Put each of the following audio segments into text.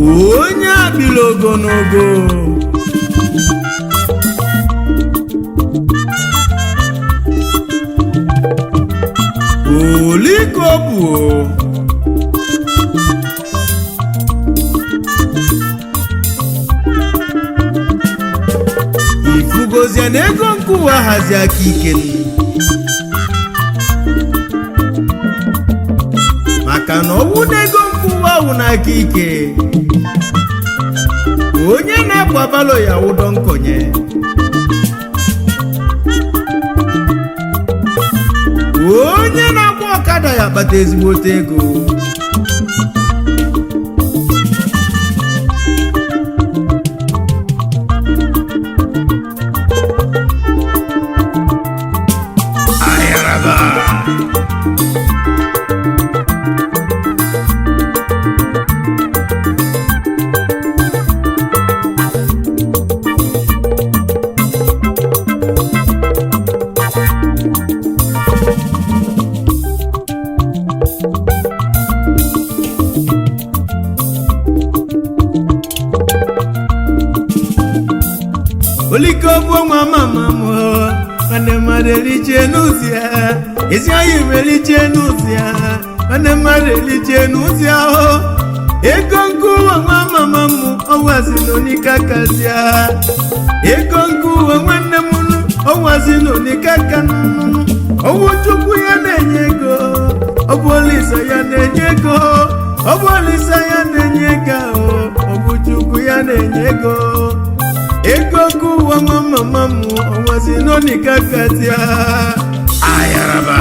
Onye abịla ogologo. Oliko bụ ifugozie na ego nkụwa hazi aka ike, maka na ọwụ na ego nkụwa wụ n'aka ike, onye na-akwa balo ya wụdọ nkonye. Onye na-agba ọkada ya akpata ezigbote ego. Ayaraba. Oliko bụ nwa mama m, nwanne mmadụ eliche n'ụzọ ya, ezi anyị eliche n'ụzọ ya, nwanne mmadụ eliche n'ụzọ ya o. Ego nkụwa nwa mama m, ọwazi n'onika kazia. Ego nkụwa nwanne m nụ, ọwazi n'onika ka nụnụ. Ọwụ Chukwu ya na-enye ego, ọ bụ Olisa ya na-enye ego, ọ bụ Olisa ya na-enye ego, ọ bụ Chukwu ya na-enye ego. Ego kụwa nwa mama m, ọnwazi n'onika kazia. Ayaraba.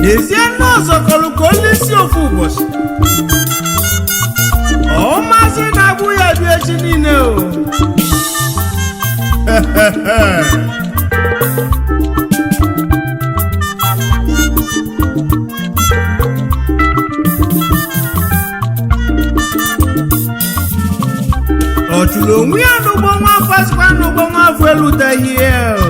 N'ezie nne ọzọ kọrọ ka olisi ofu ụbọchị ọmazị na-agbụ ya bịa echi niile o. Ọ chụrụ onwe ya n'ụgbọ nwafọ, asịkwa n'ụgbọ nwafọ elutaghị ya o.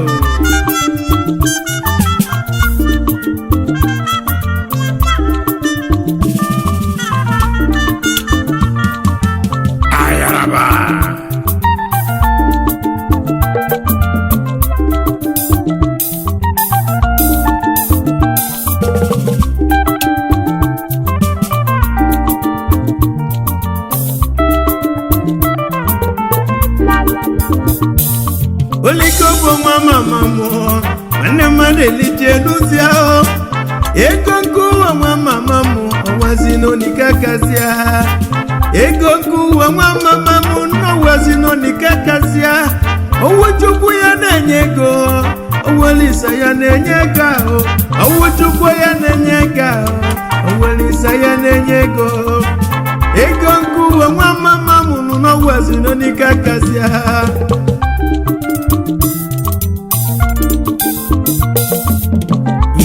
Ayaraba. Oliko bụ nwa mama mụ, nwanne mmadụ eliche n'ụzọ ahụ. Ego nkụwa nwa mama mụ, ọwazi n'onika kazia. Ego nkụwa nwa mama mụ, n'ọwazi n'onika kazia. Owu Chukwu ya na-enye ego, owu Olisa ya na-enye ego ahụ. Owu Chukwu ya na-enye ego ahụ, owu Olisa ya na-enye ego. Ego nkụwa nwa mama mụ n'ọwazi n'onika kazia.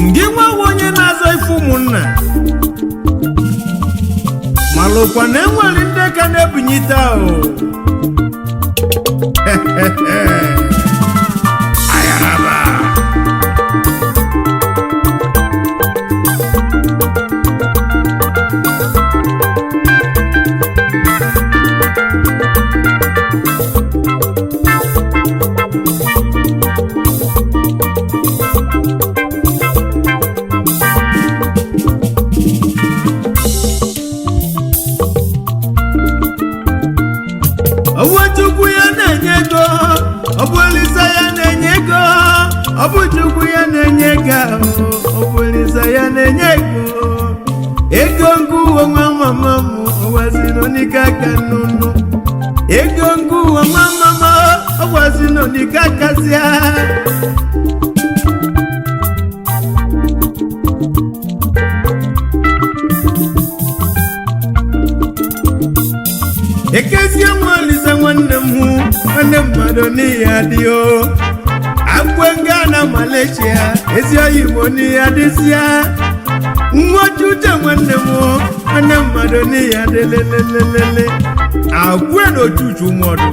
Ngị nwa onye na-azọ ife ụmụnna malụkwa na enwere ndị ka na-ebinyite ahụ. Ayaraba. Chukwu ya na-enye ego ahụ, ọ bụ Olisa ya na-enye ego. Ego ngụwa nwa mama m ọgwazinụ n'ike aka nnụnụ. Ego ngụwa nwa mama ọgwazinụ n'ike akazịa. Ekezie nwa Olisa nwanne m hụ nwanne mmadụ n'ihi adịghị agwe nga na Malaysia ezi oyi Igbo n'ihi adịsịa nwa uche nwanne m nwanne mmadụ n'ihi adịlelelelele agwe na ochuchu mmadụ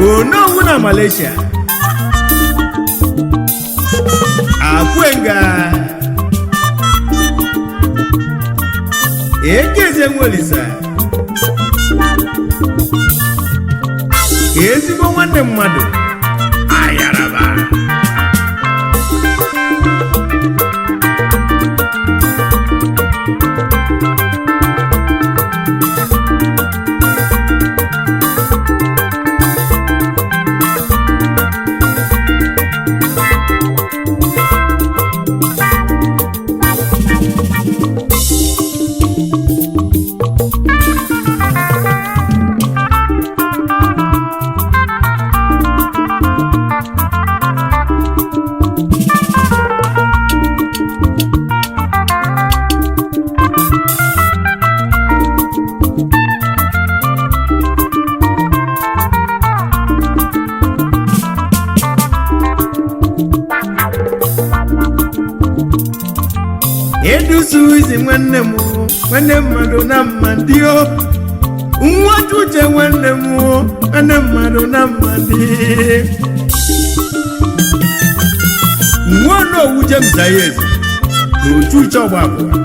onowu na Malaysia agwe nga Ekezie nwa Olisa ezigbo nwanne mmadụ ayaraba. Edusuizi nwanne m nwanne mmadụ na mma ndị o nwa uche nwanne m nwanne mmadụ na mma ndị nwa onowu James Ayezi na ochu uche ọgba abụọ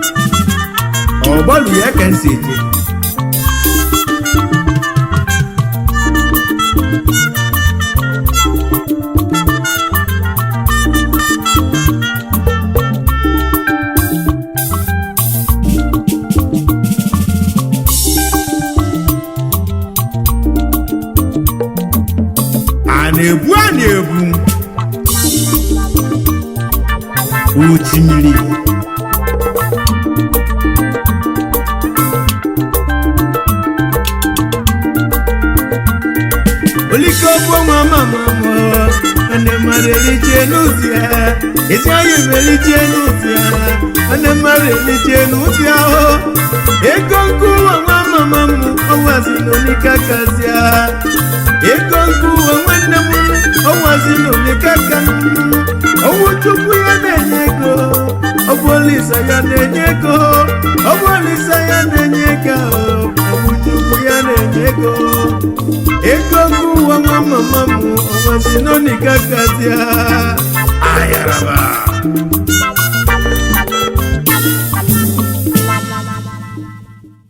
ọgbalu ya ka nsi eje. A na-ebu a na-ebu otimiri olike ọgbọ nwa mama m nwanne mmadụ elichie n'ụzọ ya ezi anyị bụ elichie n'ụzọ ya nwanne mmadụ elichie n'ụzọ ya o ego nkụwa nwa mama m ọnwazi n'olike kazịa ego nkụwa nwanne m ọnwazi n'olike ka ọnwụ Chukwu ya na-enye ego ọ bụ Olisa ya na-enye ego ọ bụ Olisa ya na-enye ego ọ bụ Chukwu ya na-enye ego ego nkụwa nwa mama m ọnwazi n'olike kazịa ayaraba.